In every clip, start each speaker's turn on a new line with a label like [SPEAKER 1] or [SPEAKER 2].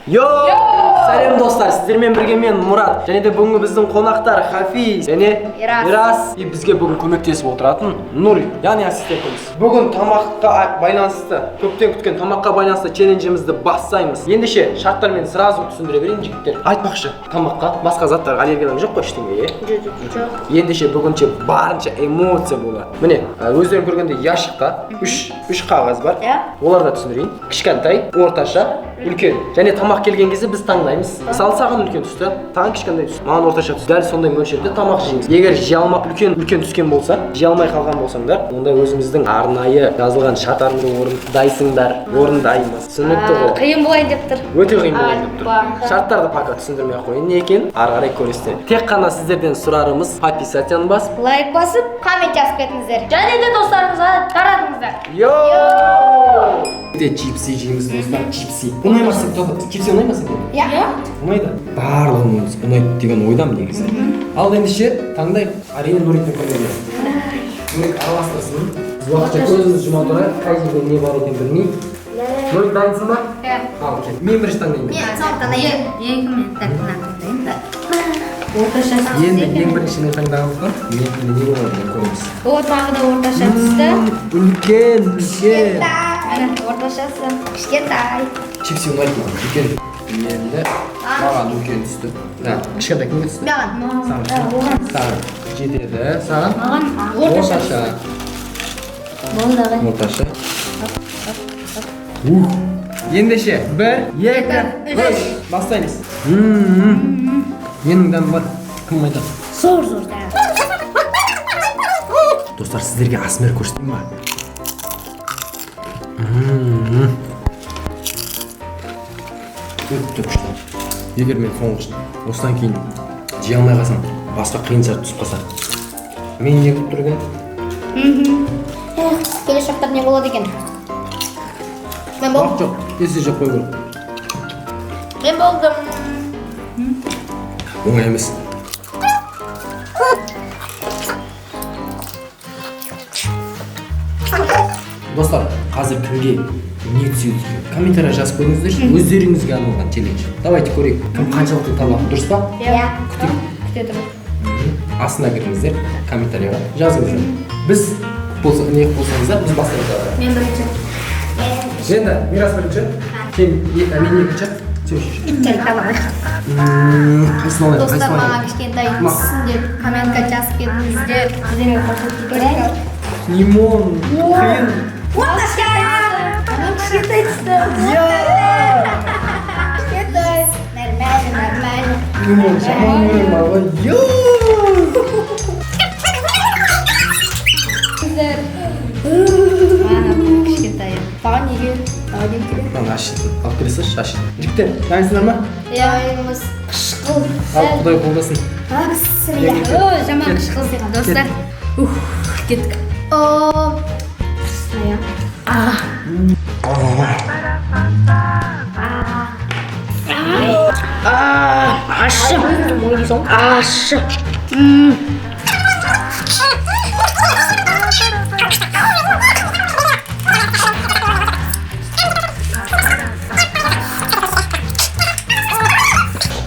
[SPEAKER 1] Йо! Сәлем достар, сіздермен бірге мен Мұрат. Және де бүгінгі біздің қонақтар Хафиз және Мирас. И бізге бүгін көмектесіп отыратын Нури, яғни ассистентіміз. Бүгін тамаққа байланысты, көптен күткен тамаққа байланысты челленджімізді бастаймыз. Ендеше шарттармен сразу түсіндіре берейін, жігіттер. Айтпақшы, тамаққа, басқа заттарға аллергияларың жоқ қой ештеңеге, е?
[SPEAKER 2] Жоқ.
[SPEAKER 1] Ендеше бүгінше барынша эмоция болады. Міне, өздерің көргендей ящикта үш қағаз бар.
[SPEAKER 2] Иә.
[SPEAKER 1] Оларды түсіндірейін. Кішкентай, орташа, үлкен. Және тамақ келген кезде біз таңдаймыз. Мысалы, саған үлкен түсті, саған кішкентай түсті, маған орташа түсті. Дәл сондай мөлшерде тамақ жейміз. Егер жей алма үлкен түскен болса, жей алмай қалған болсаңдар, онда өзіміздің арнайы жазылған шарттарымызды орындайсыңдар, орындаймыз. Түсінікті ғой?
[SPEAKER 2] Қиын болайын деп тұр.
[SPEAKER 1] Өте қиын болайын деп тұр. Шарттарды пока түсіндірмей ақ қояйын, не екенін ары қарай көресіздер. Тек қана сіздерден сұрарымыз подписацияны басып,
[SPEAKER 2] лайк басып, коммент жазып кетіңіздер. Және де достарыңызға таратыңыздар.
[SPEAKER 1] Йоу! Чипсы жейміз, достар, чипсы. Ұнай ма сен? Чипсы ұнай ма сенде?
[SPEAKER 2] Иә.
[SPEAKER 1] Ұнайды. Барлығымыз ұнайды деген ойдамын негізі. Ал ендеше таңдайық. Әрине Нуриктің көмегімен. Нурик араластырсын. Біз уақытша көзімізді жұма тұрайық, қай жерде не бар екенін білмей. Нурик, дайынсың ба?
[SPEAKER 2] Иә.
[SPEAKER 1] Ал, кел. Мен бірінші таңдаймын.
[SPEAKER 2] Мен соңғы таңдаймын. Екі мен таңдаймын да. Орташа.
[SPEAKER 1] Енді ең бірінші мен таңдағандықтан менікінде не болады екен көреміз.
[SPEAKER 2] О, тағы да орташа түсті.
[SPEAKER 1] Үлкен, үлкен.
[SPEAKER 2] Міне, орташасы. Кішкентай.
[SPEAKER 1] Чипсы ұнайды маған, үлкен. Енді маған үлкен түсті. Кішкентай кімге түсті?
[SPEAKER 2] Маған.
[SPEAKER 1] Саған. Саған жетеді. Саған?
[SPEAKER 2] Маған орташа.
[SPEAKER 1] Орташа.
[SPEAKER 2] Болды ағай.
[SPEAKER 1] Орташа. Ух. Ендеше 1, 2, 3. Бастаймыз. Менің дәмім бар. Кім айтады?
[SPEAKER 2] Зор зор дәм.
[SPEAKER 1] Достар, сіздерге асмр көрсетейін ба? Өте күшті. Егер мен соңғы осыдан кейін жей алмай қалсам, басқа қиын сәт түсіп қалса, мен не күтіп тұр екен?
[SPEAKER 2] Эх, келесі шарттар не болады екен? Мен болдым.
[SPEAKER 1] Уақыт жоқ, тез тез жеп қою керек.
[SPEAKER 2] Мен болдым.
[SPEAKER 1] Оңай емес. Достар, қазір кімге не түседі екен? Комментария жазып көріңіздерші, өздеріңізге арналған челлендж. Давайте көрейік, кім қаншалықты табады, дұрыс па?
[SPEAKER 2] Иә.
[SPEAKER 1] Күтейік.
[SPEAKER 2] Күте тұрып.
[SPEAKER 1] Астына кіріңіздер, комментарияға жазыңыздар. Біз болса, не болсаңыздар, біз бастаймыз.
[SPEAKER 2] Мен бірінші.
[SPEAKER 1] Енді Мирас бірінші, сен мен екінші, сен үшінші. Қайсысын алайық,
[SPEAKER 2] Достар,
[SPEAKER 1] қайсысын
[SPEAKER 2] маған
[SPEAKER 1] алайық?
[SPEAKER 2] кішкентай түссін деп комментке жазып кетіңіздер. Бірдеңе қосылып кетейік.
[SPEAKER 1] Лимон, қиын.
[SPEAKER 2] Орташа. Маған кішкентай түсті. Кішкентай. Нормально, нормально.
[SPEAKER 1] Лимон, жаман көремін бар ғой. Йоу!
[SPEAKER 2] Маған кішкентай. Маған неге? Маған неге керек?
[SPEAKER 1] Маған ашиды. Алып келе салшы, ашиды. Жігіттер, дайынсыңдар ма?
[SPEAKER 2] Дайынбыз. Қышқыл.
[SPEAKER 1] Ал, Құдай қолдасын.
[SPEAKER 2] Бісміллә. О, жаман қышқыл достар. Ух, кеттік. О, Ащы. Ащы.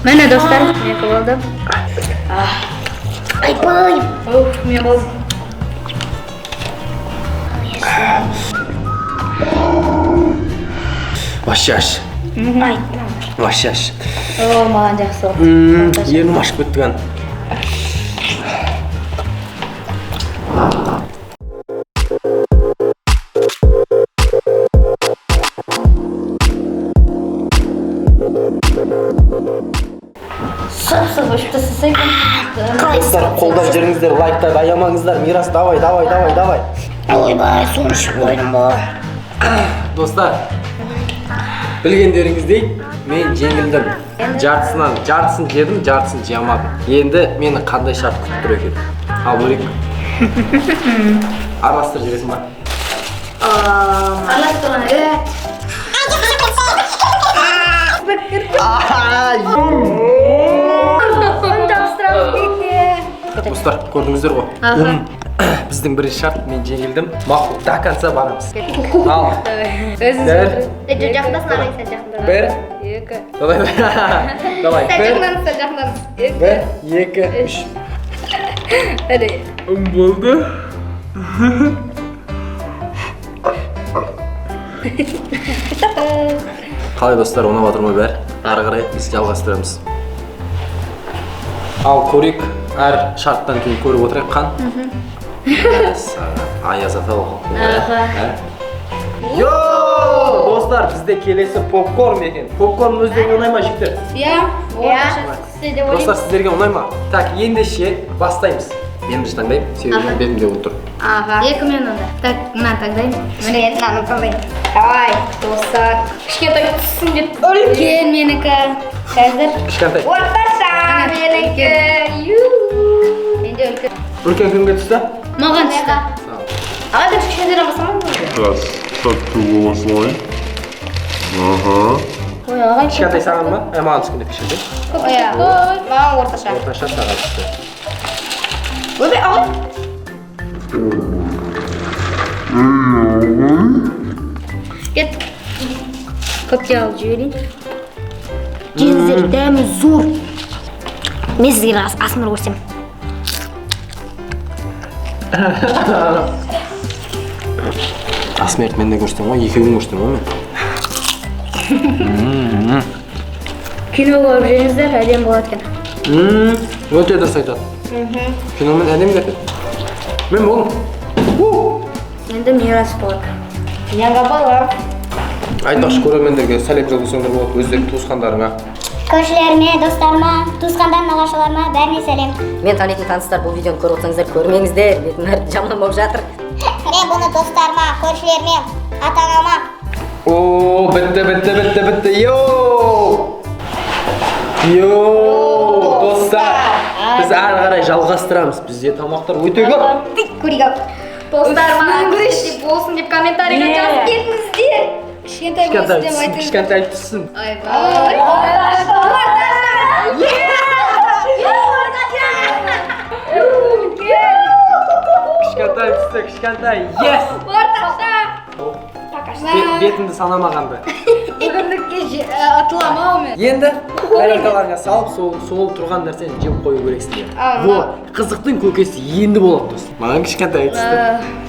[SPEAKER 2] Міне, достар, менікі болды. Айбай. Уф, мен болдым.
[SPEAKER 1] Вообще ащы. Вообще ащы.
[SPEAKER 2] О, маған жақсы.
[SPEAKER 1] Ернім ашып кетті кән.
[SPEAKER 2] Сып-сып өшіп тастаса екен.
[SPEAKER 1] Достар, қолдап жіберіңіздер, лайктарды аямаңыздар. Мирас, давай, давай, давай, давай.
[SPEAKER 2] Ойбай, суын ішіп қойдым ғой.
[SPEAKER 1] Достар, білгендеріңіздей, мен жеңілдім. Жартысын жедім, жартысын жей алмадым. Енді мені қандай шарт күтіп тұр екен? Ал, Нурик. Араластырып жібересің ба?
[SPEAKER 2] Араластырған. Ұн жабыстырамыз бетіне.
[SPEAKER 1] Достар, көрдіңіздер ғой.
[SPEAKER 2] Аха.
[SPEAKER 1] Ұн. Біздің бірінші шарт, мен жеңілдім. Мақұл, до конца барамыз. Ал.
[SPEAKER 2] Өзіңіз
[SPEAKER 1] Бір.
[SPEAKER 2] отырыңыз. Жақындасың ағай, сәл жақындап.
[SPEAKER 1] 1,
[SPEAKER 2] 2, Екі.
[SPEAKER 1] Давай, давай.
[SPEAKER 2] Сәл
[SPEAKER 1] Бір,
[SPEAKER 2] жақынданыңыз, сәл жақынданыңыз. Екі.
[SPEAKER 1] бір, екі, үш.
[SPEAKER 2] Әре.
[SPEAKER 1] Болды. Қалай, достар, ұнап жатыр ма бәрі? Ары қарай біз жалғастырамыз. Ал көрейік, әр шарттан кейін көріп отырайық қан. Мәссаған, аяз ата ғой.
[SPEAKER 2] Аха.
[SPEAKER 1] Йо, достар, бізде келесі попкорн екен. Попкорн өздеріңе ұнай ма, жігіттер?
[SPEAKER 2] Иә. Орташа түсті деп ойлаймын.
[SPEAKER 1] Достар, сіздерге ұнай ма? Так, ендеше бастаймыз. Мен бірінші таңдаймын, себебі
[SPEAKER 2] Аха.
[SPEAKER 1] бетімде болып тұр.
[SPEAKER 2] Аха. Екі мен онда. Так, мынаны таңдаймын. Міне, мынаны таңдаймын. Давай, достар. Кішкентай түссін деп. Үлкен менікі. Қазір.
[SPEAKER 1] Кішкентай.
[SPEAKER 2] Орташа менікі. Ю. Менде үлкен.
[SPEAKER 1] Үлкен кімге түсті?
[SPEAKER 2] Маған түсті. Аға, деп кішкентайдан бастамадың ба?
[SPEAKER 3] Раз, тәтті бола салайын. Аха.
[SPEAKER 2] Ой, ағай.
[SPEAKER 1] Кішкентай саған ба? Ә, маған түскенде кішкентай.
[SPEAKER 2] Иә. Маған орташа.
[SPEAKER 1] Орташа саған түсті.
[SPEAKER 2] Ойбай, ағай. Кеттік. Көпке алып жіберейін.
[SPEAKER 4] Жеңіздер, дәмі зор. Мен сізге асмыр көрсем.
[SPEAKER 1] Асмерт мен де көрсетемін ғой, екеуін көрсетемін ғой мен.
[SPEAKER 4] Кино көріп жеңіздер, әдемі болады екен.
[SPEAKER 1] Өте дұрыс айтады. Киномен әдемі кетеді. Мен болдым.
[SPEAKER 4] Енді Мирас болады.
[SPEAKER 2] Жаңа бала.
[SPEAKER 1] Айтпақшы, көрермендерге сәлем жолдасаңдар болады, өздерінің туысқандарыңа.
[SPEAKER 5] Көршілеріме, достарыма, туысқандарым, нағашыларыма, бәріне сәлем.
[SPEAKER 6] Мен танитын таныстар, бұл видеоны көріп отырсаңыздар, көрмеңіздер, бетім бәрі жаман болып жатыр.
[SPEAKER 5] Мен бұны достарыма, көршілеріме, ата анама.
[SPEAKER 1] О, бітті, бітті, бітті, бітті. Йоу! Йоу, достар! Біз ары қарай жалғастырамыз. Бізде тамақтар өте көп.
[SPEAKER 2] Көрейік. Достар, маған кішкентай болсын деп комментарийға жазып кетіңіздер. Кішкентай
[SPEAKER 1] Кішкентай
[SPEAKER 2] болсын деп
[SPEAKER 1] түссін,
[SPEAKER 2] айтыңыз.
[SPEAKER 1] кішкентай түссін.
[SPEAKER 2] Ойбай. Орташа. Үлкен.
[SPEAKER 1] Кішкентай түсті, кішкентай. Yes!
[SPEAKER 2] Орташа.
[SPEAKER 1] Бетімді санамағанды.
[SPEAKER 2] Бүгіндікке атыламау мен.
[SPEAKER 1] Енді тарелкаларыңа салып, сол тұрған нәрсені жеп қою керексіңдер.
[SPEAKER 2] А,
[SPEAKER 1] Вот, қызықтың көкесі енді болады, достар. Маған кішкентай түсті.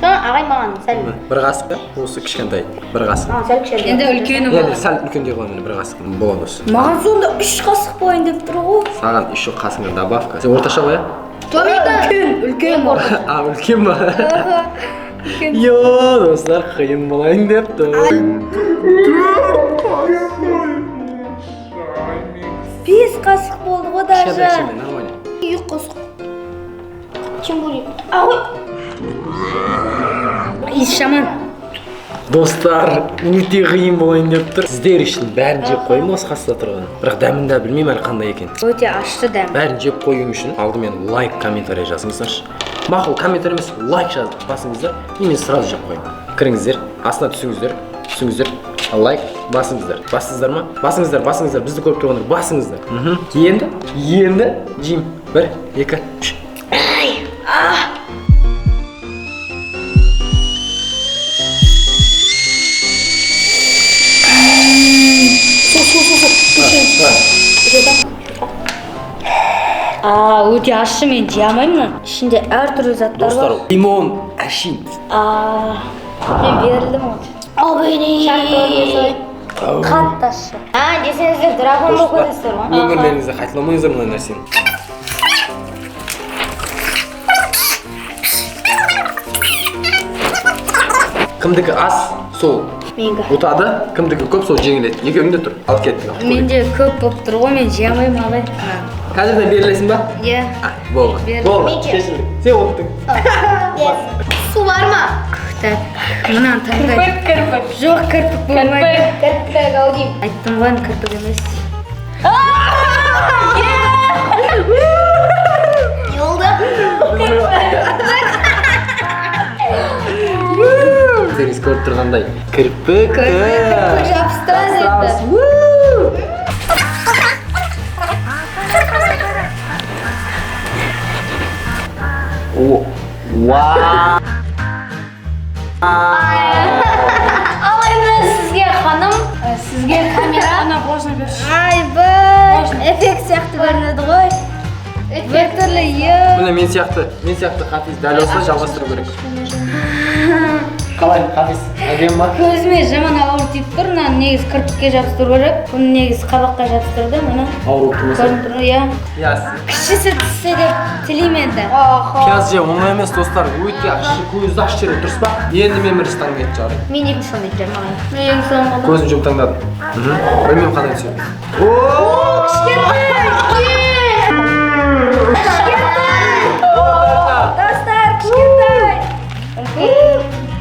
[SPEAKER 4] Соны ағай маған сәл.
[SPEAKER 1] Бір қасық па? Осы кішкентай. Бір қасық.
[SPEAKER 4] Маған сәл кішкентай.
[SPEAKER 2] Енді үлкені
[SPEAKER 1] Енді
[SPEAKER 2] болады.
[SPEAKER 1] сәл үлкендеу қыламын, міне, бір қасық болады осы.
[SPEAKER 4] Маған сонда үш қасық болайын деп тұр ғой.
[SPEAKER 1] Саған еще қасыңа добавка. Сен орташа ғой, иә?
[SPEAKER 4] Үлкен, үлкен.
[SPEAKER 1] А, үлкен ба? Йо, достар, қиын болайын деп тұр.
[SPEAKER 4] Бес қасық болды ғой
[SPEAKER 1] Кішкентай,
[SPEAKER 4] даже.
[SPEAKER 1] кішкентай, нормально.
[SPEAKER 4] Екі қасық. Чем более? Ағай.
[SPEAKER 2] Иіс жаман.
[SPEAKER 1] Достар, өте қиын болайын деп тұр. Сіздер үшін бәрін жеп қоямын осы қасында тұрған. Бірақ дәмін де білмеймін әлі қандай екен.
[SPEAKER 4] Өте ащы дәм.
[SPEAKER 1] Бәрін жеп қоюым үшін алдымен лайк, комментарий жазыңыздаршы. Мақұл, комментарий емес, лайк жазып басыңыздар, и мен сразу жеп қоямын. Кіріңіздер, астына түсіңіздер, түсіңіздер, лайк басыңыздар. Басыңыздар ма? Басыңыздар, басыңыздар, бізді көріп тұрғандар, басыңыздар. Енді, енді жеймін. Бір, екі, үш.
[SPEAKER 4] Су, су, су, су. А, өте ащы, мен жей алмаймын мынаны. Ішінде әртүрлі заттар бар.
[SPEAKER 1] Достар, лимон, әшейін.
[SPEAKER 4] А, мен берілдім ғой. Қатты ащы. А, десеңіздер, дракон болып кетесіздер ғой.
[SPEAKER 1] Өмірлеріңізде қайталамаңыздар мына нәрсені. Кімдікі аз, сол
[SPEAKER 4] Менікі.
[SPEAKER 1] ұтады, кімдікі көп, сол жеңіледі. Екеуіңде тұр. Алып кеттік.
[SPEAKER 4] Менде көп болып тұр ғой, мен жей алмаймын ағай.
[SPEAKER 1] Қазірден берілесің ба?
[SPEAKER 4] Иә.
[SPEAKER 1] А, болды.
[SPEAKER 4] Берілдім.
[SPEAKER 1] Болды. Кешірдік. Сен ұттың.
[SPEAKER 2] Су бар ма?
[SPEAKER 4] Так, мынаны таңдаймын.
[SPEAKER 2] Кірпік.
[SPEAKER 4] Жоқ, кірпік болмайды.
[SPEAKER 2] Кірпік ау деймін.
[SPEAKER 4] Айттым ғой, кірпік емес.
[SPEAKER 2] Не болды?
[SPEAKER 1] Өздеріңіз көріп тұрғандай, кірпік.
[SPEAKER 2] Кірпік жабыстырады енді.
[SPEAKER 1] О, вау!
[SPEAKER 4] Ал енді сізге, ханым, сізге камера.
[SPEAKER 2] Айбай, эффект сияқты көрінеді ғой. Бір түрлі, е.
[SPEAKER 1] Міне мен сияқты Хафиз дәл осылай жалғастыру керек. Қалай, Хафиз, әдемі ма?
[SPEAKER 4] Көзіме жаман ауыр тиіп тұр. Мынаны негізі кірпікке жабыстыру керек. Бұны негізі қабаққа жабыстырды. Міне.
[SPEAKER 1] Ауыр болып тұрмаса.
[SPEAKER 4] Көрініп тұр, иә.
[SPEAKER 1] Иә.
[SPEAKER 4] Кішісі түссе деп тілеймін енді.
[SPEAKER 1] Пияз жеу оңай емес, достар. Өте ащы, көзді ащы жерде дұрыс па? Енді мен бірінші таңдайтын шығармын.
[SPEAKER 2] Мен екінші таңдайтын шығармын.
[SPEAKER 4] Мен ең соңғы.
[SPEAKER 1] Көзін жұмып таңдадым. Білмеймін қандай түседі. О,
[SPEAKER 2] Кішкентай! Достар, кішкентай!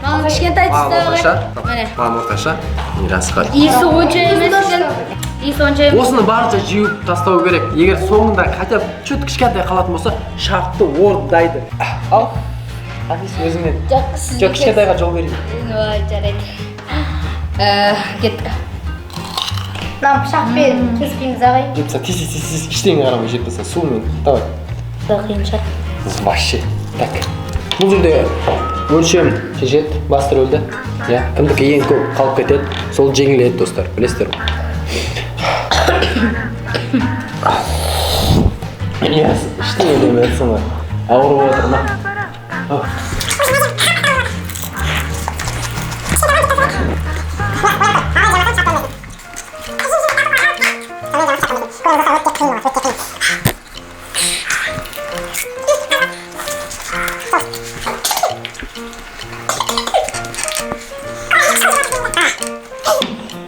[SPEAKER 4] Маған кішкентай
[SPEAKER 1] Маған
[SPEAKER 4] түсті
[SPEAKER 1] орташа.
[SPEAKER 4] ағай. Міне.
[SPEAKER 1] Маған орташа. Мирасқа.
[SPEAKER 4] Иісі онша емес екен. Иісі онша емес.
[SPEAKER 1] Осыны барынша жеуіп тастау керек. Егер соңында хотя бы чуть кішкентай қалатын болса, шартты орындайды. Ал, Хафиз, өзіңнен.
[SPEAKER 4] Жоқ, сіз.
[SPEAKER 1] Жоқ, кішкентайға жол берейін.
[SPEAKER 4] Ой, жарайды. Кеттік.
[SPEAKER 2] Мына пышақпен кеспейміз ағай.
[SPEAKER 1] Жеп таста, тез, тез, тез, ештеңе қарамай жеп таста, сумен. Давай.
[SPEAKER 4] Да қиын шығар.
[SPEAKER 1] Вообще. Так. Бұл жерде өлшем шешеді, басты рөлді. Иә, кімдікі ең көп қалып кетеді, сол жеңіледі, достар, білесіздер ғой. Иә, ештеңе демей жатсың ғой. Ауырып отыр ма?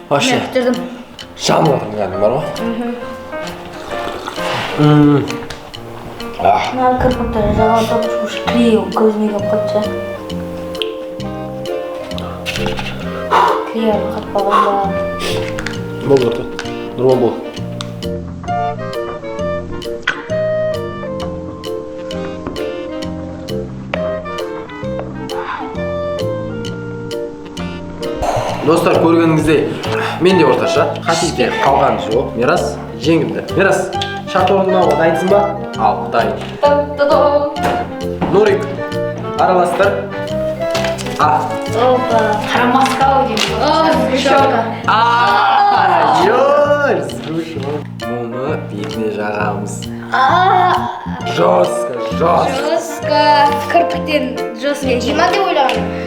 [SPEAKER 1] Вообще.
[SPEAKER 4] Мен бітірдім.
[SPEAKER 1] Жанып жатырмын кәдімгі бар ғой.
[SPEAKER 4] Мына кірпікті жалатып, клей көзіме келіп қалды ше. Клей қатып қалған ба?
[SPEAKER 1] Болды, болды. Нұрман болды. Достар, көргеніңіздей, мен де орташа, Хафизде қалған жоқ. Мирас жеңілді. Мирас, шарт орындауға дайынсың ба? Ал, дайын. Нурик, араластыр. А.
[SPEAKER 4] Опа.
[SPEAKER 2] Қара маска ау деймін.
[SPEAKER 4] О, сгущенка.
[SPEAKER 1] А, ой, сгущенка. Мұны бетіне жағамыз. Жестко, жестко.
[SPEAKER 4] Жестко. Кірпіктен жестко.
[SPEAKER 2] Жима деп ойлағанмын.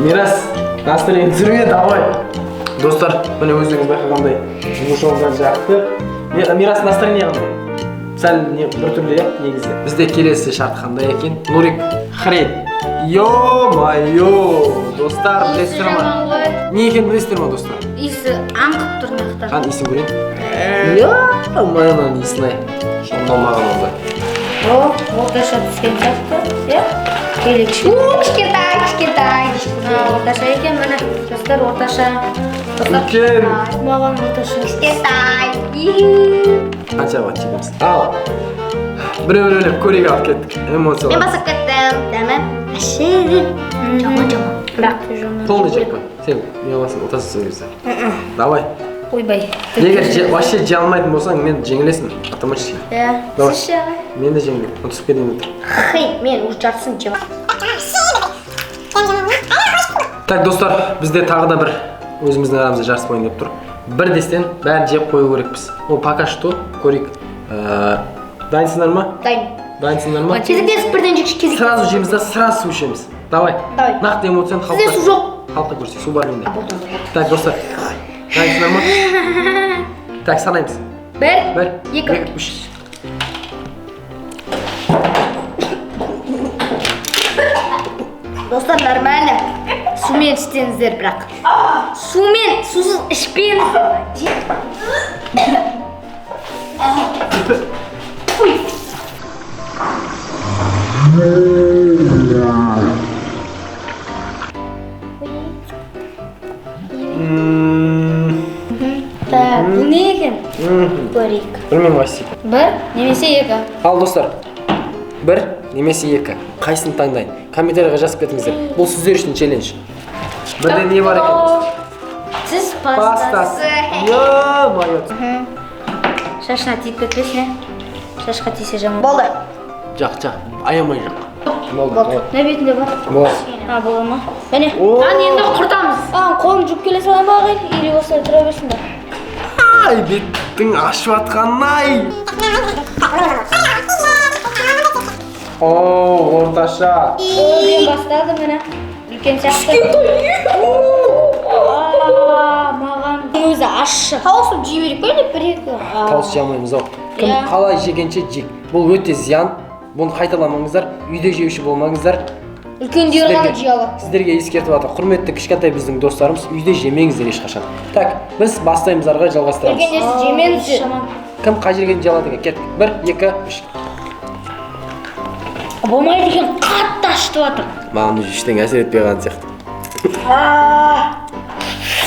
[SPEAKER 1] Мирас, настроение түсіруге давай. Достар, міне өздеріңіз байқағандай, сгущенка жақты. Мирас, настроение қандай? Сәл не біртүрлі, иә, негізі. Бізде келесі шарт қандай екен? Нурик, хрен. Ё-моё, достар, білесіздер ма? Не екенін білесіздер ма, достар?
[SPEAKER 4] Иісі аңқып тұр мына жақта.
[SPEAKER 1] Қан иісін көрейін. Ё-моё, мынаның иісін ай. Ұнамаған онда.
[SPEAKER 4] О, орташа түскен сияқты, иә? Или кішкентай.
[SPEAKER 2] Кішкентай, кішкентай.
[SPEAKER 4] Орташа екен, міне. Достар, орташа.
[SPEAKER 1] Үлкен.
[SPEAKER 4] Маған орташа.
[SPEAKER 2] Кішкентай.
[SPEAKER 1] Қанша уақыт жейміз? Ал, біреу-біреулеп көрейік, алып кеттік. Эмоциялар.
[SPEAKER 2] Мен басып кеттім. Дәмі ащы. Жаман, жаман. Бірақ
[SPEAKER 4] Жаман.
[SPEAKER 1] Толды жеп қой. Сен не аласың, ұтасың сол кезде. Давай.
[SPEAKER 4] Ойбай.
[SPEAKER 1] Егер вообще жей алмайтын болсаң, мен жеңілесің автоматически.
[SPEAKER 2] Иә.
[SPEAKER 1] Давай.
[SPEAKER 2] Сіз ше ағай?
[SPEAKER 1] Мен де жеңілемін. Ұтысып кетейін деп тұр.
[SPEAKER 2] Хей, мен уже жартысын жеп.
[SPEAKER 1] Так, достар, бізде тағы да бір өзіміздің арамызда жарыс болайын деп тұр. Бірдестен бәрін жеп қою керекпіз. Ол пока что көрейік. Дайынсыңдар ма?
[SPEAKER 2] Дайын.
[SPEAKER 1] Дайынсыңдар ма?
[SPEAKER 2] Кезектесіп бірден жекші кезектесіп.
[SPEAKER 1] Сразу жейміз да, сразу су ішеміз. Давай.
[SPEAKER 2] Давай.
[SPEAKER 1] Нақты эмоцияны халыққа.
[SPEAKER 2] Сізде су жоқ.
[SPEAKER 1] Халыққа көрсетейік. Су бар менде. Так, достар. Дайынсыңдар ма? Так, санаймыз.
[SPEAKER 2] Бір,
[SPEAKER 1] Бір,
[SPEAKER 2] екі.
[SPEAKER 1] екі, үш.
[SPEAKER 2] Достар, нормально. Сумен ішсеңіздер бірақ. Сумен, сусыз ішпеңіздер.
[SPEAKER 4] Так, бұл не екен?
[SPEAKER 2] Көрейік.
[SPEAKER 1] Білмеймін қайсысы.
[SPEAKER 4] Бір немесе екі.
[SPEAKER 1] Ал, достар, бір немесе екі. Қайсысын таңдайын? Комментарийға жазып кетіңіздер. Бұл сіздер үшін челлендж. Бірде не бар екен?
[SPEAKER 4] Тіс пастасы.
[SPEAKER 1] Пастасы. Ё-моё.
[SPEAKER 4] Шашына тиіп кетпесін, ә? Шашқа тисе жаман.
[SPEAKER 2] Болды.
[SPEAKER 1] Жақ, жақ. Аямай жақ. Болды.
[SPEAKER 4] Мына бетінде бар.
[SPEAKER 1] Болады.
[SPEAKER 4] А, бола ма? Міне.
[SPEAKER 2] Мынаны енді құртамыз.
[SPEAKER 4] Қолын жуып келе салайын ба ағай? Или осылай тұра берсін ба?
[SPEAKER 1] Ай, беттің ашып жатқанын ай. О, орташа.
[SPEAKER 4] Үлкен бастады міне. Үлкен сияқты. Маған өзі ащы.
[SPEAKER 2] Тауысып жей берейік пе или бір екі?
[SPEAKER 1] Тауыс жей алмаймыз ау. Кім қалай жегенше жейік. Бұл өте зиян. Бұны қайталамаңыздар, үйде жеуші болмаңыздар.
[SPEAKER 2] Үлкендер ғана жей алады.
[SPEAKER 1] Сіздерге ескертіп жатыр. Құрметті кішкентай біздің достарымыз, үйде жемеңіздер ешқашан. Так, біз бастаймыз, ары қарай жалғастырамыз.
[SPEAKER 2] Үлкендер жемеңіздер.
[SPEAKER 1] Кім қай жерге жей алады екен? Кеттік. 1, 2, 3.
[SPEAKER 4] Болмайды екен, қатты ашытып жатыр.
[SPEAKER 1] Маған уже ештеңе әсер етпей қалған сияқты.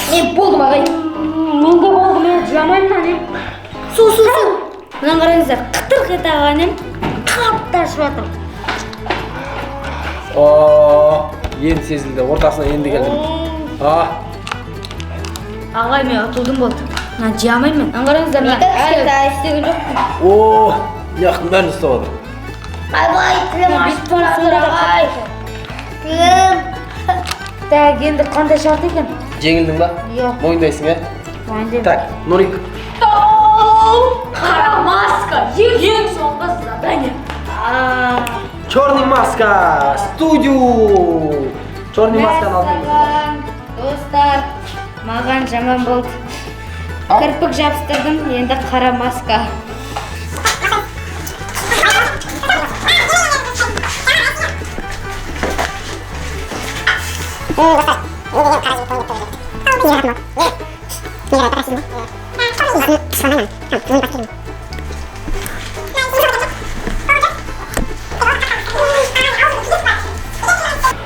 [SPEAKER 2] Мен болдым ағай.
[SPEAKER 4] Мен де болдым, мен жей алмаймын мынаны.
[SPEAKER 2] Су, су, су.
[SPEAKER 4] Мынаны қараңыздар, қытырқ ете ағайын, қатты ашып жатыр.
[SPEAKER 1] О, енді сезілді, ортасына енді келдім.
[SPEAKER 4] Ағай, мен ұтылдым болды. Мынаны жей алмаймын мен. Мынаны қараңыздар, мына
[SPEAKER 2] Екі
[SPEAKER 4] әлі
[SPEAKER 2] кішкентай.
[SPEAKER 4] істеген жоқпын.
[SPEAKER 1] О, мына бәрін ұстап отыр.
[SPEAKER 2] Ай-бай, тілім ашып жатыр ағай. Тілім.
[SPEAKER 4] Так, енді қандай шарт екен?
[SPEAKER 1] Жеңілдің ба?
[SPEAKER 4] Иә.
[SPEAKER 1] Мойындайсың, ә?
[SPEAKER 4] Мойындаймын.
[SPEAKER 1] Так, Нурик.
[SPEAKER 4] Қара маска, ең соңғы задание.
[SPEAKER 1] Черный маска, студию. Черный масканы алып келіңіз.
[SPEAKER 4] Мәссаған, достар, маған жаман болды. Кірпік жабыстырдым, енді қара маска.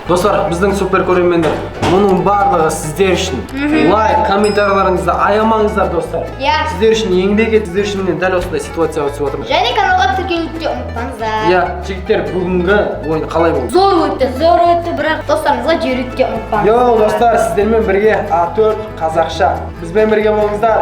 [SPEAKER 1] Достар, біздің супер көрермендер, мұның барлығы сіздер үшін. Лайк, комментарийларыңызды аямаңыздар, достар.
[SPEAKER 2] Иә.
[SPEAKER 1] Сіздер үшін еңбек етіп, сіздер үшін міне дәл осындай ситуацияға түсіп отырмыз.
[SPEAKER 2] Және каналға тіркелуді де ұмытпаңыздар.
[SPEAKER 1] Иә, жігіттер, бүгінгі ойын қалай болды?
[SPEAKER 2] Зор өтті.
[SPEAKER 4] Зор өтті, бірақ
[SPEAKER 2] Достарыңызға жіберуді де ұмытпаңыздар.
[SPEAKER 1] Йоу, достар, сіздермен бірге А4 қазақша. Бізбен бірге болыңыздар.